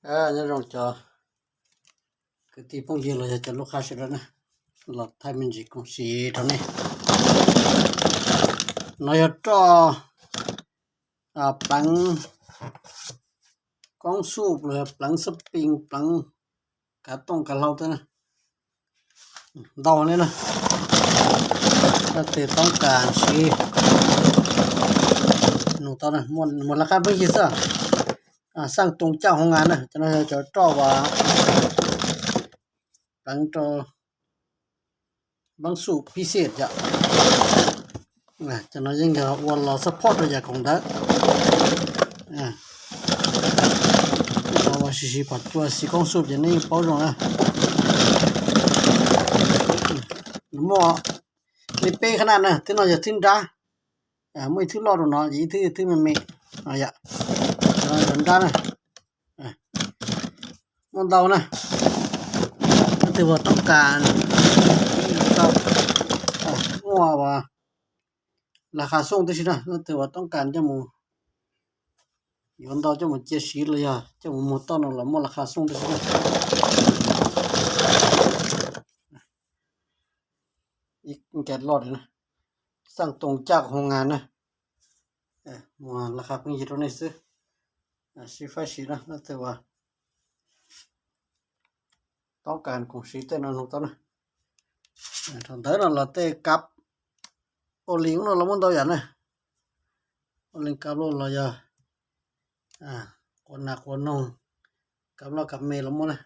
Nyob zoo cov kwv tij phooj ywg los yog cov lub qhab sawv daws na, los thaij me ntsis koom siv rau nej. No yog roj pleev koob xuj los yog pleev xab pis pleev kav tooj kav hlau tej na, ntau li na. Leej twg toob kas siv nug tau na, muaj laj qab pheej yig xwb. Xaj Tooj Caj Hoo Nga na, cov no yog cov roj uas pleev rau npab xuj pib xij yom. Cov no yeej yog ua los support rau yam khoom ntawd. Ua siv siv phom cua siv koob xuj ces nej yeej paub zoo na. Muaj li peb qhab na, thib no yog thib nrab, muaj ib thwb loj rau no, ib thwb thwb me me, yog nrab na. Muaj ntau na, leej twg uas toob kas, muaj uas laj qab xooj tib si na, leej twg uas toob kas coj mus yuav ntau coj mus cia siv los yog coj mus muag toj no los muaj laj qab xooj tib si na. Ib ncav loj li na, Xaj Tooj Caj Hoo Nga na. Muaj laj qab pheej yig rau nej xwb. Sib faib siv na, leej twg uas toob kas koom siv tej no nug tau na. Thaum ntawd no los tej kav ua li ub no los muaj ntau yam na. Ua li kav loj los yog quav nas quav noog, kav loj kav me los muaj na.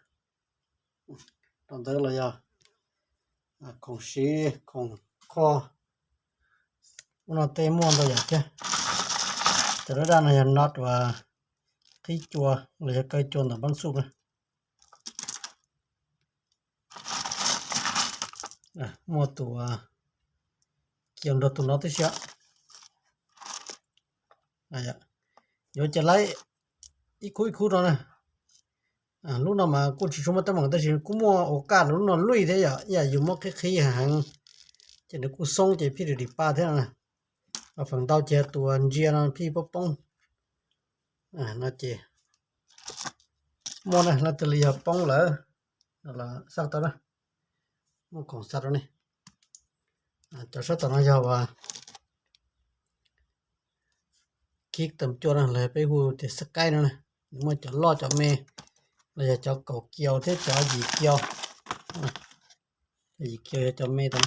Thaum ntawd los yog khoom siv khoom kho, ub no tej muaj ntau yam thiab. Cov daj daj no yog not uas qhib cua los yog kaw cua ntawm npab xuj na. Muaj tus kiag nrog tus no tib si. Yuav cia laib ib khub ib khub no na. Lub no mas kuj tsis tshua muaj teeb meem tab sis kuj muaj ua kaj lub no luj thiab yom, ib yam yus muab qhib qhib heev ces nws kuj xoob ces phij dim dim pa thiab no. Feem ntau ces tus ntsia no phij poob poob no ces muaj na, leej twg li yog poob lawm los xaj tau na. Muaj khoom xa rau nej. Cov sab tom no yog uas khib tam cua no los peb hu tias xab kaib no na. Nws muaj cov loj cov me los yog cov kaum kiaus thiab cov yim kiaus. Cov yim kiaus yog cov me tam.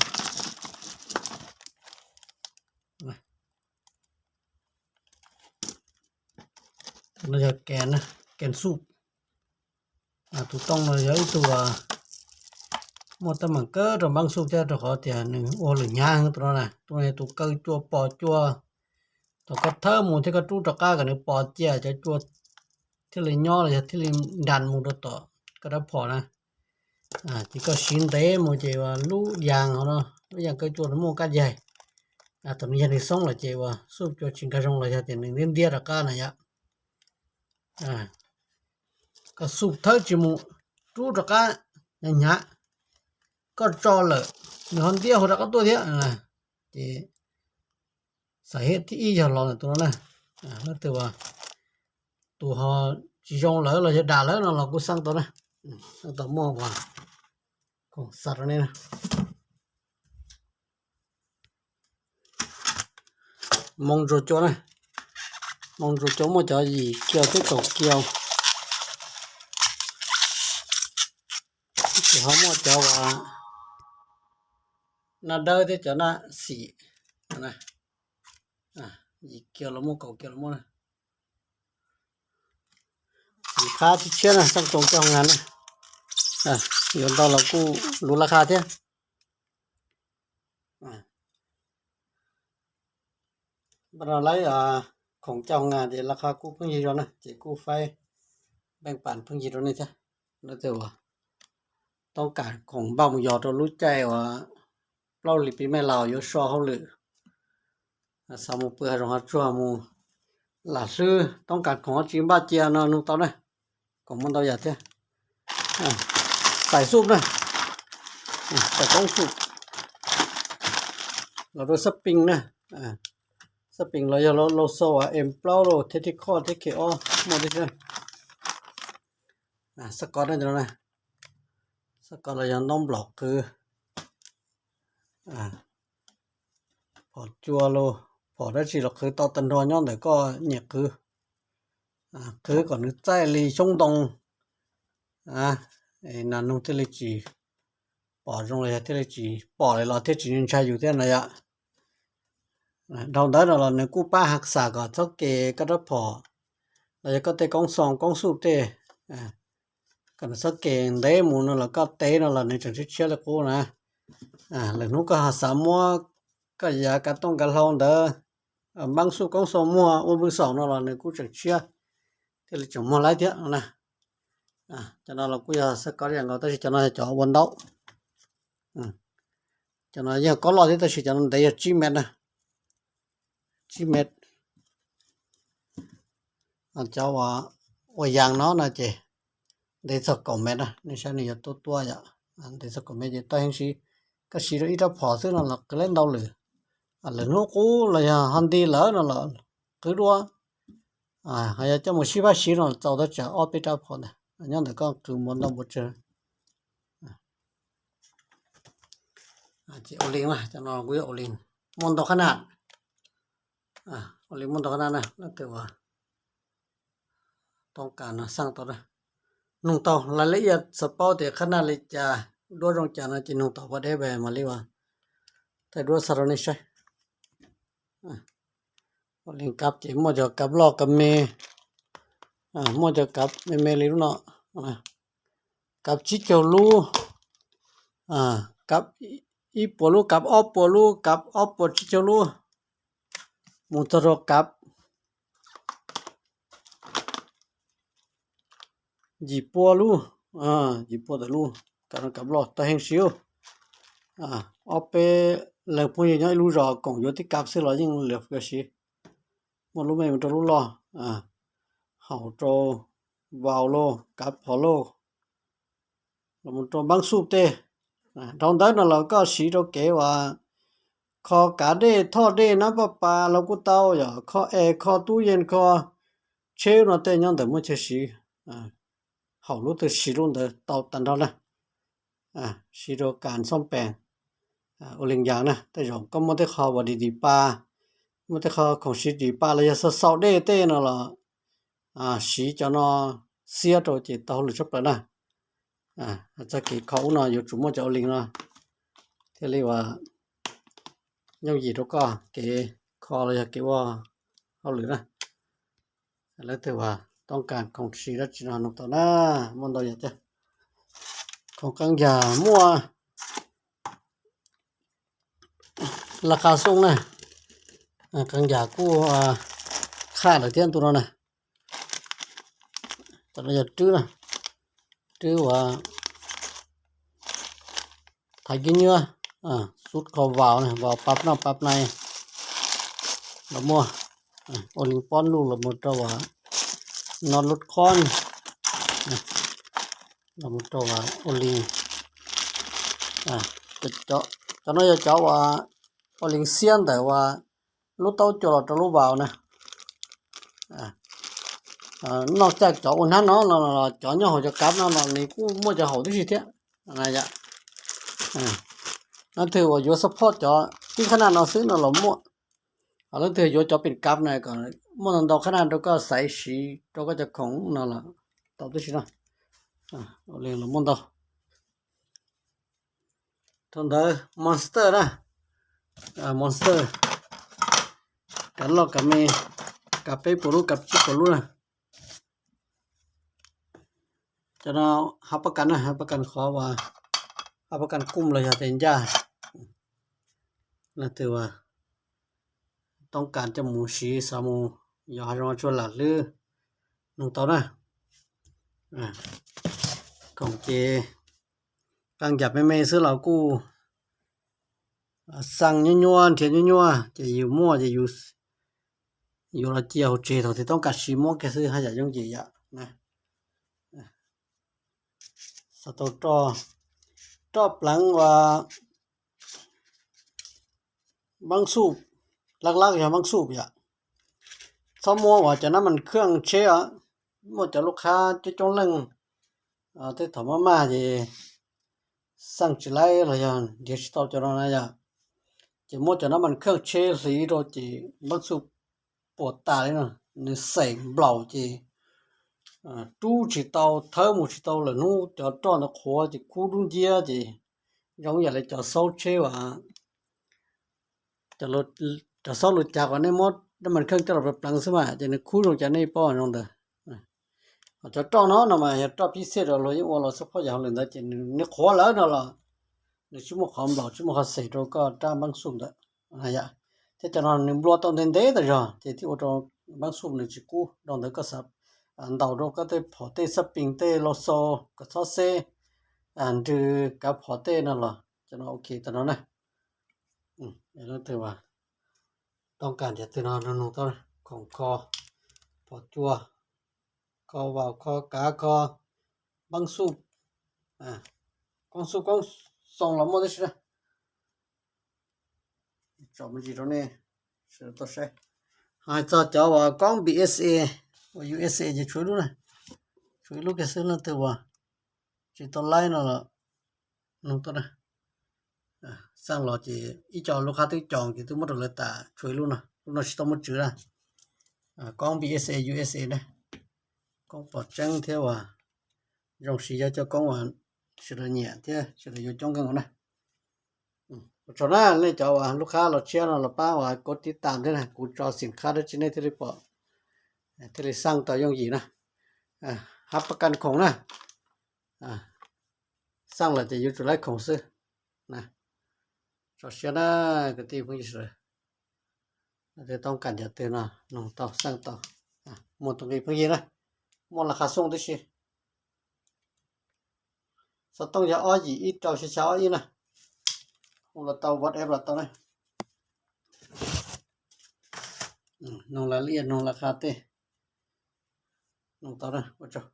Tus no yog kes, kes xuj. Tus tooj no yog ib tug muaj teeb meem kawg rau npab xuj thiab rau qhov tias nws ua hauj lwm hnyav heev tus no na. Tus no yog tus kaw cua pos cua, thaum koj thawb mus thiab koj rub rov qab kom nws pos cia cov cua thiaj li nyob los yog thiaj li nras mus rau tom koj rab phom na. Ces koj siv ntev mus ces lub yas hauv no, lub yas kaw cua no muaj kab yaig, thaum nws yog nws xoob lawm ces uas xuj cua tsis nkag zoo los yog tias nws ntiab ntiab rov qab na yom. Koj xuj thawb tsis mus, rub rov qab hnyav hnyav, koj tso lawm nws ho ntiab hauv rov qab tuaj thiab. Ces xav hiab thib ib yog los ntawm tus no na. Leej twg uas tus ho tsis zoo lawm los yog dam lawm no los kuj xaj tau na. Xaj tau muaj uas khoom xa rau nej na. Moo ntsuag cua na, moo ntsuag cua muaj cov yim kiaus thiab kaum kiaus. Ces ho muaj cov uas naj dawb thiab cov naj xim, yim kiaus los muaj kaum kiaus los muaj na. Xim qhab tshiab tshiab na, xaj tau coj ngas na. Yuav ntau los kuj luv laj qha thiab. Npaj no laib khoom coj ngas ces laj qha kuj pheej yig zog na, ces kuj faib npeej pas pheej yig rau nej thiab. Leej twg uas toob kam khoom npaj mus yos rau lub caij uas plaub hlis pis me laus yuav so hauj lwm, xav mus pw hav zoov hav tsuag mus lam hlwb, toob kam khoom tsis npaj cia no nug tau na. Khoom muaj ntau yam thiab. Xais xuj na, xais koob xuj, los rau xab pees na, xab pees los yog lau xau em plaub los thiab thib khoj thiab khe ob muaj tib si. Xab kod no, xab kod los yog ntaub nplaum qhwv, phom cua los, phom dab tsi los qhwv tau tag nrho nyob ntawm koj nyem qhwv, qhwv kom nws txaij li xyoob ntoo, nas noog thiaj li tsis pom zoo los yog thiaj li tsis pom li los thiaj tsis ntshai yus thiab na yom. Dhau ntawd no los nws kuj pab hav xam kom txhob ke koj rab phom los yog koj tej koob xoo koob xuj tej, kom nws txhob ke ntev mus no los koj tev no los nws tseem tshiab tshiab li qub na. Lwm hnub koj ho xav muab koj yav kav tooj kav hlau ntawd, npaab xuj koob xoo muag ua npw xaum no los nws kuj tseem tshiab, thiaj li tseem muag laib thiab na. Cov no los kuj yog xab kod ib yam nkaus tab sis cov no yog cov ua ntaub. Cov no yeej kob loj thiab tab sis cov no ntev yog tsib mev na, tsib mev. Cov uas ua yaas no no ces ntev txog kaum mev na, nej saib nws yuav tuab tuab yom, ntev txog kaum mev ces tau heev siv. Koj siv rau ib rab phom xwb no los qhwv laib ntau lwm, lwm hnub qub los yog ho nti lawm no los qhwv dua. Ho yog coj mus sib fab siv no txaus tab tsam ob peb rab phom ntag, nyob ntawm koj qhwv npaum ntau npaum tsawg. Ces ua li, cov no kuj yog ua li, muaj ntau qhab naj, ua li muaj ntau qhab naj na, leej twg uas toob kas no xaj tau na. Noog tau laj laj iab xav paub tias qhab naj li cas, duab zoo cas no ces noog tau pas deb pes mam li uas thaij duab xa rau nej saib. Ua li kav ces muaj cov kav loj kav me, muaj cov kav me me li lub no, kav tsib caug lub, kav ib puas lub, kav ob puas lub, kav ob puas tsib caug lub, mus txog rau kav yim pua lub, yim pua tawm lub, kav loj tau heev siv. Ob peb leeg phooj ywg nyob ib lub zos koom yuav tib kav xwb los yeej lawv siv. Muaj lub me mus rau lub loj, haum rau vaus lauj, kav phom lauj, los mus rau npaab xuj tej. Dhau ntawd no los koj siv rau kev uas kho kav dej, thoj dej, nab paj pas los kuj tau, yog kho es, kho tub yees, kho tsheb no tej nyob ntawm muaj chaw siv. Haum lub twg siv lub ntawd tau tag nrho na. Siv rau kas xoob pees, ua li yaas na, tej zaum koj muaj tej qho uas dim dim pa, muaj tej qho khoom siv dim pa los yog xaus xaus dej tej no los siv cov no xiab rau ces tau hauj lwm tshaj plaws na. Txoj kev kho ub no yuav tsum muaj cov ua li no thiaj li uas yooj yim rau koj kev kho los yog kev ua hauj lwm na. Leej twg uas toob kas khoom siv dab tsi no noog tau na, muaj ntau yam thiab. Khoom qee yam muaj laj qab xoob na, qee yam kuj qhaj lawm thiab ntu no na. Cov no yog rwb na, rwb uas thaiv kiag nyuaj, xub kho vaus na, vaus pab noj pab nai los muaj, ua li pob luj los mus rau uas no lub khob, los mus rau uas ua li, cov no yog cov uas ua li xiab ntawm uas lub taub cua los rau lub vaus na. Noj caj cov ua hnab no los cov nyob hauv cov kav no los nws kuj muaj cov haum tib si thiab. Leej twg uas yuav support cov tib qhab naj no xwb no los muaj, ho leej twg yuav cov peem kav na kom muaj ntau ntau qhab naj rau koj xaiv siv rau koj cov khoom no los tau tib si no. Ua li los muaj ntau. Thaum ntawd monster na, monster, kav loj kav me, kav peb puas lub, kav tsib puas lub na. Cov no hab pab kas na, hab pab kas qhov uas, hab pab kas kuj los yog tes ncaj. Leej twg uas toob kas coj mus siv xav mus yos hav zoov tsuag lam hlwb, noog tau na. Khoom ces qee yam me me xwb los kuj xaa nyuaj nyuaj nrhiav nyuaj nyuaj ces yus muaj ces yus yuav los cia hauv tsev thaum twg toob kas siv muab kiag xwb haj yam yooj yim yom. Xav tau roj pleev uas npaab xuj, lab lab yog npaab xuj yom. Txhob muab uas cov nab mas khaj tsheb os. Muaj cov lub qhab coob coob leej Tej thaum maj maj ces xaj tsis laib los yog nrhiav tsis tau cov no na yom. Ces muab cov nab mas kheej tsheb hliv rau ces npab xuj puas tas li no, nws xeem nplaum ces rub tsis tau, thawb mus tsis tau, lawm hnub cov roj ntawd qhuav ces kub dub nciab ces zoo yam li cov xaub tsheb as, cov xaub lus cav kom nej muab nab mas kheej coj los pleev pleev xwb mas ces nws kub zoo cas nej paub zoo ntawd. Cov roj no no mas yog roj pib xej rau luag yeej ua los xab phob yam hauj lwm ntawd ces nws qhuav lawm no los nws tsis muaj qhov nplaum tsis muaj qhov xeem rau koj rab npab xuj ntawd. Thiab cov no nws nplua tau ntev ntev tas zog ces thiaj ua rau npab xuj nws tsis kub. Rau ntawd koj xav ntaus rau koj tej phom tej xab pees tej lau xau kom txhob xeb, nrws kav phom tej no los cov no ok tas no na. Leej twg tau kam ntiav twg no nug tau, khoom kho, phom cua, kho vaus kho kav kho npab xuj, koob xuj koob xoo los muaj tib si na. Tsom me ntsis rau nej sawv daws tau saib. Hais txog cov uas koob B S A uas U S A ces tshuav ib lub na, tshuav ib lub kiag xwb, leej twg uas tsis tau laib no los nug tau na. Xaj los ces ib co lub qab twb coo ces twb muab rau lawv tas, tshuav ib lub no, lub no tsis tau muaj tswv na. Koob B S A U S A na, koob pom tseeb thiab uas zoo siv, yog cov koob uas sawv daws nyiam thiab sawv daws yuav coob nkeeg ua na. Ua tsaug na nej cov uas lub qab los tshiab no los pab uas kov tiv tam thiab na, kuv tso xim qhab dab tsi nej thiaj li pom, thiaj li xaj tau yooj yim na. Hab pas kas khoom na, xaj lawm ces yuav tsum laib khoom xwb na. Tso siab na kwv tij phooj ywg sawv daws, tau kam ntiav twg no nug tau xaj tau. Muaj tus nqi phooj ywg na, muaj las khas xooj tib si. Xov tooj yog ob yim ib rau xya xya ob ib na. Hu los tau, WhatsApp los tau na. Nug las liaj nug las khas tej, nug tau na, ua tsaug.